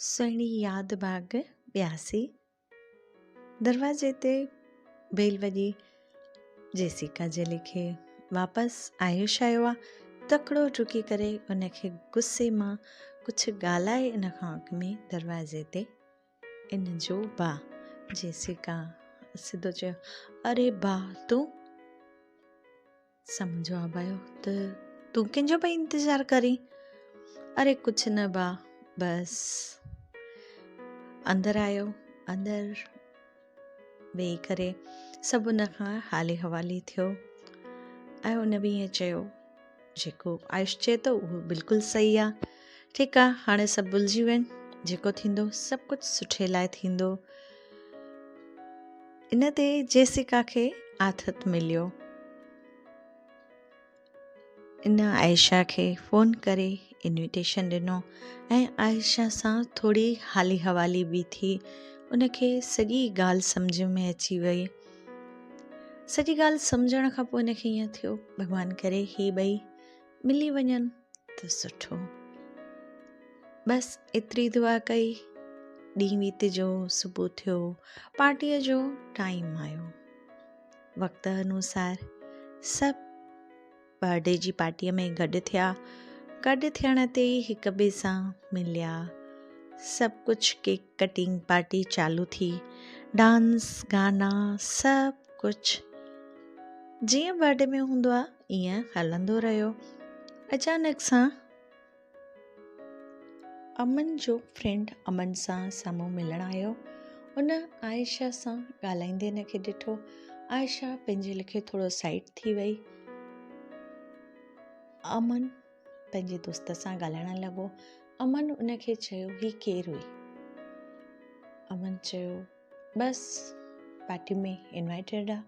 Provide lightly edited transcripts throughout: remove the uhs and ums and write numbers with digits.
سهڻي ياد ڀاڳ 82 دروازي تي بيل وڄي جيسيڪا جيلي کي واپس آيوش آيو آ تڪڙو ڊڪي ڪري ان کي غصي مان ڪجهه ڳالهائي ان کان اڳ ۾ دروازي تي ان جو با جيسيڪا سڌو چيو اري با تون سمون جواب آيو ته تون ڪنهن جو پئي انتظار ڪرين؟ اري ڪجهه نه با بس اندر آيو اندر ويهي ڪري سڀ ان کان حالي حوالي ٿيو ۽ ان به ائين چيو جيڪو آيوش چئي ٿو اهو بلڪل صحيح آ ٺيڪ آ هاڻي سڀ ڀلجي وڃ جيڪو ٿيندو سڀ ڪجهه سٺي لاء ٿيندو ان تي جيسيڪا کي آٿت مليو. ان عائشه کي فون ڪري انويٽيشن ڏنو ۽ عائشه سان ٿوري حالي حوالي به ٿي. ان کي سڄي ڳالهه سمجهه ۾ اچي وئي. سڄي ڳالهه سمجهڻ کان پوء ان کي ائين ٿيو ڀڳوان ڪري هي ٻئي ملي وڃن ته سٺو. بس ايتري دعا ڪئي. ڏينهن ويتجو صبح ٿيو. پارٽيء جو ٽائيم آيو. وقت انوسار سڀ برٿ ڊي جي پارٽيء ۾ گڏ ٿيا. گڏ ٿيڻ تي ئي هڪ ٻئي سان مليا. سڀ ڪجهه ڪيڪ ڪٽنگ پارٽي چالو ٿي. ڊانس گانا سڀ ڪجهه جيئن برٿ ڊي ۾ هوندو آ ائين هلندو رهيو. اچانڪ سان امن جو فرينڊ امن سان سامهون ملڻ آيو. ان عائشه سان ڳالهائيندي هن کي ڏٺو. عائشه پنهنجي لکي ٿورو سائيڊ ٿي وئي. امن پنهنجي دوست سان ڳالهائڻ لڳو. امن ان کي چيو هي ڪير هئي؟ امن چيو بس پارٽي ۾ انوائٽيڊ آ.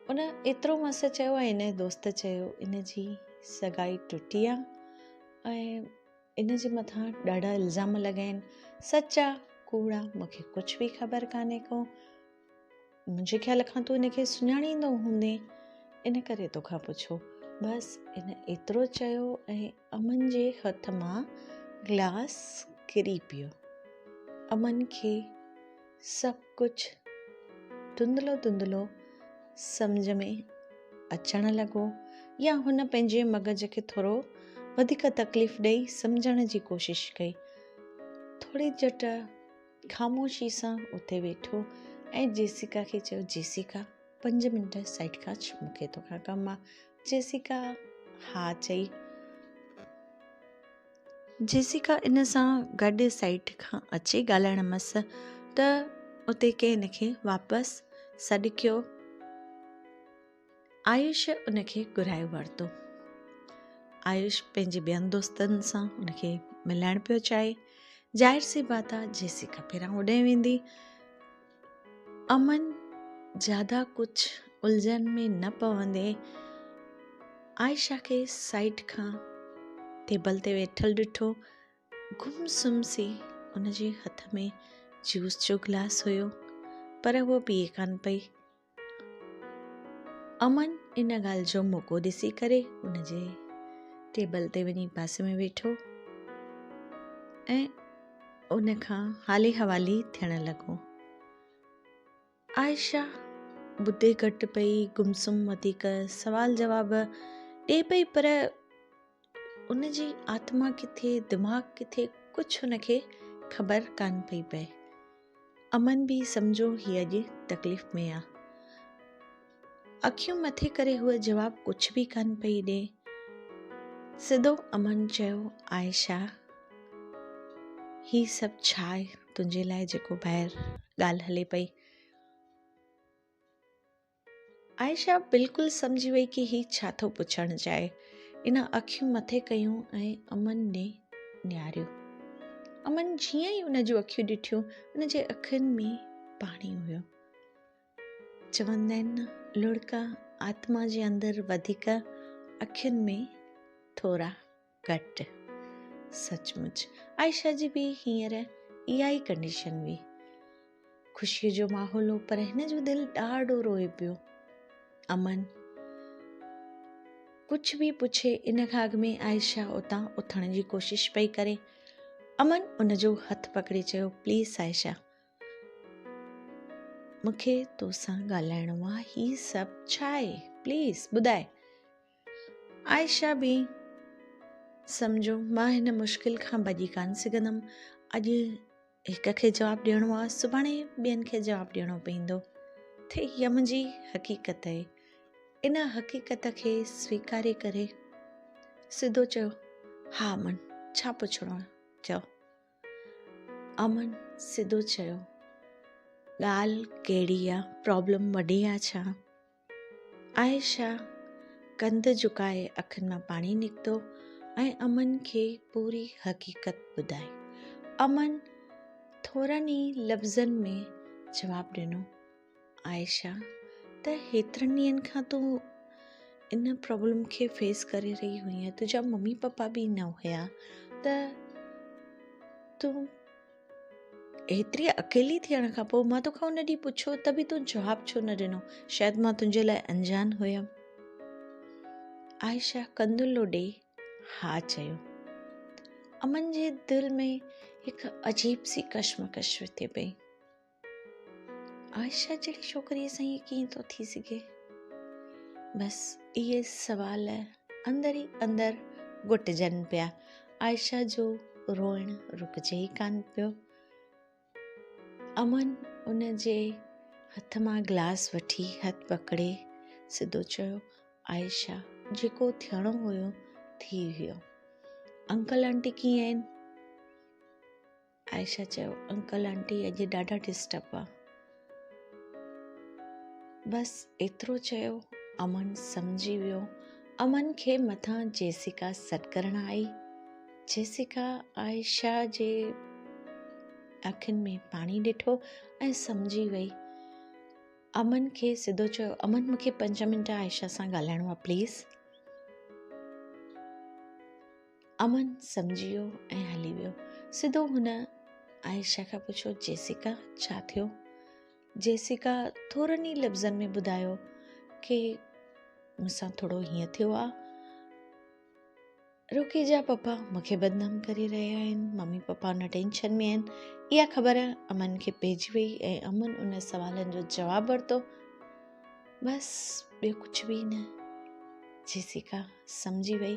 ان ايترو مس چيو ۽ ان دوست چيو ان جي سڳائي ٽٽي آ ۽ ان جي مٿان ڏاڍا الزام لڳا آهن سچ آ ڪوڙ آ مونکي ڪجهه به خبر ڪانهي ڪو منهنجي خيال کان تون ان کي سڃاڻيندو هوندين ان ڪري توکان پڇو بس ان ايترو چيو ۽ امن جي هٿ مان گلاس ڪري پيو امن کي سڀ ڪجهه ڌنڌلو ڌنڌلو سمجهه ۾ اچڻ لڳو يا هن پنهنجي مغز کي ٿورو وڌيڪ تڪليف ڏئي سمجهڻ جي ڪوشش ڪئي. ٿوري جهٽ خاموشي سان اتي ويٺو ۽ جيسيڪا کي چيو جيسيڪا پنج منٽ سائيڊ کان اچ مون کي توکان ڪم آ. جيسيڪا ها چئي. جيسيڪا ان سان گڏ سائيٽ کان اچي ڳالهائڻ مس ته اتي ڪنهن ان کي واپس سڏ ڪيو. آيوش ان کي گهرائي ورتو. آيوش پنهنجي ٻين دوستن سان ان کي ملائڻ پيو چاهي. ظاهر سي بات آ جيسيڪا پهريان اوڏانهن ويندي. امن زياده ڪجهه الجهن ۾ نه پوندي عائشه کي سائيڊ کان ٽيبل تي ويٺل ڏٺو. گم سم سي ان جي هٿ ۾ جوس جو گلاس هيو پر هوء پيئي ڪانه پئي. امن ان ڳالهه جو موقعو ڏسي ڪري ان جي ٽيبل تي وڃي پاسي ۾ ويٺو ۽ ان کان حالي حوالي ٿيڻ لڳو. عائشه ٻڌي گهٽ پئي، گم سم وڌيڪ سوال جواب ڏي پئي پر ان جي آتما ڪٿي دماغ ڪٿي ڪجهه هن کي خبر ڪانه پئي پئي. امن به سمجهو هي اڄ تڪليف ۾ آ. اکيون مٿي ڪري هوء جواب ڪجهه به ڪانه پئي ڏي. سڌو امن چيو، عائشه هي سڀ ڇا آهي تنهنجي لاء جيڪو ٻاهر ڳالهه هلي پئي. عائشه بلڪل سمجهي وئي ڪي هي ڇا ٿو پڇڻ چاهي. ان اکيون مٿي ڪيون ۽ امن ڏي نهاريو. امن جيئن ئي ان جون اکيون ڏٺيون ان جي اکين ۾ پاڻي هيو. چوندا آهن نه لڙڪ آتما جي اندر وڌيڪ اکين ۾ ٿورا گهٽ. سچ مچ عائشه جي به هينئر اها ئي ڪنڊيشن هئي. خوشيء جو ماحول هو پر هن جو دل ڏاڍو روئي پيو. امن ڪجهه به پڇي ان کان اڳ ۾ عائشه اتان اٿڻ جي ڪوشش پئي ڪري. امن ان جو هٿ پڪڙي چيو، پليز عائشه مون کي توسان ڳالهائڻو آ، هي سڀ ڇا آهي؟ پليز ٻڌاء. عائشه به سمجهيو مان هن مشڪل کان ڀڄي ڪانه سگهندم، اڄ هڪ کي جواب ڏيڻو آ، سڀاڻي ٻين کي جواب ڏيڻو پوندو. ته اها منهنجي حقيقت آهي. ان حقيقت کي سويڪاري ڪري سڌو چيو، ها امن، ڇا پڇڻو آ چئو. امن سڌو چيو، ڳالهه ڪهڙي آ، پرابلم وڏي آ ڇا؟ عائشه ڪنڌ جهڪائي اکين مان پاڻي نڪتو ۽ امن کي پوري حقيقت ٻڌائي. امن ٿورن ئي لفظن ۾ جواب ڏنو، عائشه ته هيترن ڏينهن کان تون ان پرابلم کي فيس ڪري رهي هئين، تنهنجا ممي پپا به نه هيا ته تون ايتري اڪيلي ٿيڻ کان پوء مان توکان ان ڏينهن پڇيو ته به تون جواب ڇو نه ڏنو؟ شايد مان تنهنجي لاء انجان هيم. عائشه ڪنڌ لوڏي ها چيو. امن جي دل ۾ هڪ عجيب سي ڪشمڪش ٿي پئي. عائشه جهڙي ڇوڪريء سان ائين ڪيئن ٿو ٿي سگهي؟ بس اهي سوال اندر ئي اندر گهٽجن پيا. عائشه جو روئڻ رڪجي ئي ڪانه پيو. امن ان جي هٿ مان گلاس وٺي هٿ پڪڙي سڌو چيو، عائشه جيڪو ٿيڻو هيو ٿي ويو. انڪل آنٽي ڪيئن آهن؟ عائشه چيو، انڪل آنٽي اڄ ڏاڍا ڊسٽرب آ. بس ايترو چيو امن سمجهي ويو. امن کي مٿان جيسيڪا سڏ ڪرڻ آئي. جيسيڪا عائشه جي اکين ۾ پاڻي ڏٺو ۽ سمجهي وئي. امن کي سڌو چيو، امن مون کي 5 منٽ عائشه سان ڳالهائڻو آ پليز. امن سمجهي ويو ۽ هلي ويو. سڌو هن عائشه کان پڇيو، جيسيڪا ڇا ٿيو؟ جيسيڪا ٿورن ئي لفظن ۾ ٻڌايو ڪي مون سان ٿورو هيئن ٿيو آ. روڪي جا پپا مون کي بدنام ڪري رهيا آهن، ممي پپا ان ٽينشن ۾ آهن. اها خبر امن کي پئجي وئي ۽ امن ان سوالن جو جواب ورتو. بس ٻيو ڪجهه به نه. جيسيڪا سمجهي وئي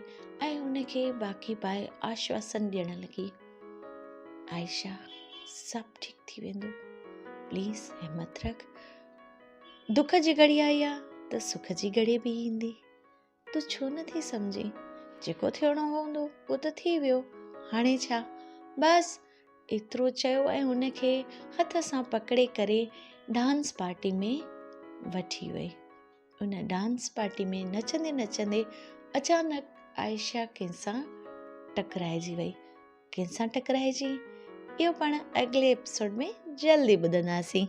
۽ ان کي باقي پائي آشواسن ڏيڻ لڳي، عائشه سڀ ٺيڪ ٿي ويندو، پليز همت رک، دک جي گهڙي آئي آ ته سک جي گهڙي به ايندي، تون ڇو نه ٿي سمجهين، جيڪو ٿيڻو هوندو اهو ته ٿي ويو، هاڻي ڇا؟ بس ايترو چيو ۽ هن کي هٿ سان پڪڙي ڪري ڊانس پارٽي ۾ وٺي وئي. ان ڊانس پارٽي ۾ نچندي نچندي اچانڪ عائشه ڪنهن سان ٽڪرائجي وئي. ڪنهن سان ٽڪرائجي؟ اهو پاڻ اڳلي ايپيسوڊ ۾ جلدي ٻڌنداسين.